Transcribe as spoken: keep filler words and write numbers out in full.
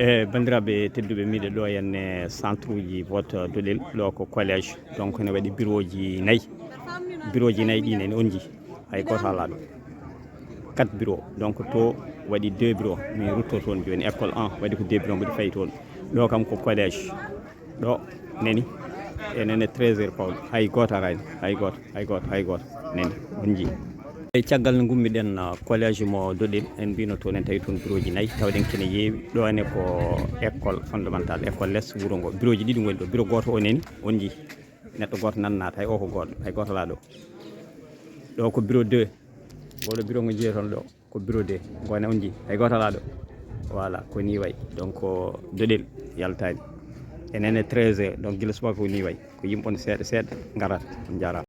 E banndiraaɓe tedduɓe, miɗo ɗo henne centre uji vote Doɗel, ɗo ko collège. Donc ene waɗi bureau ji nayi. Bureau ji nayi ɗi nani on jii, hay gooto alaa ɗo. Quatre bureau, donc to waɗi deux bureau. Mi rutto toon jooni, école un waɗi ko deux bureau mboɗo fayi toon. Ɗo kam ko collège. Ɗo nani, e nene treize heures pawɗo, hay gooto araani, hay gooto, hay gooto, hay gooto. Nani, on jii. E caggal no ngummiɗen, uh, collège mo Doɗel, en mbino toon en tawi toon bureau ji nayi, tawɗen kene yeewi. Ɗo ne ko école fondamentale, école les wuro ngo. Bureau ji ɗiɗi ngoni ɗo. Bureau gooto o nani, on jii. Neɗɗo gooto nan naata, hay o ko goɗɗo, hay gooto alaa ɗo. Ɗo ko bureau deux. Ngoɗo bureau ngo jiyee toon ɗo. Ko bureau deux. Ngone on jii. Hay gooto alaa ɗo. Voilà, ko ni wayi. Donc, ko Doɗel yaltaani. E nene treize heures. Donc, gila subaka ko ni wayi. Ko yimɓe on seeɗa seeɗa ngarata. On njaaraama.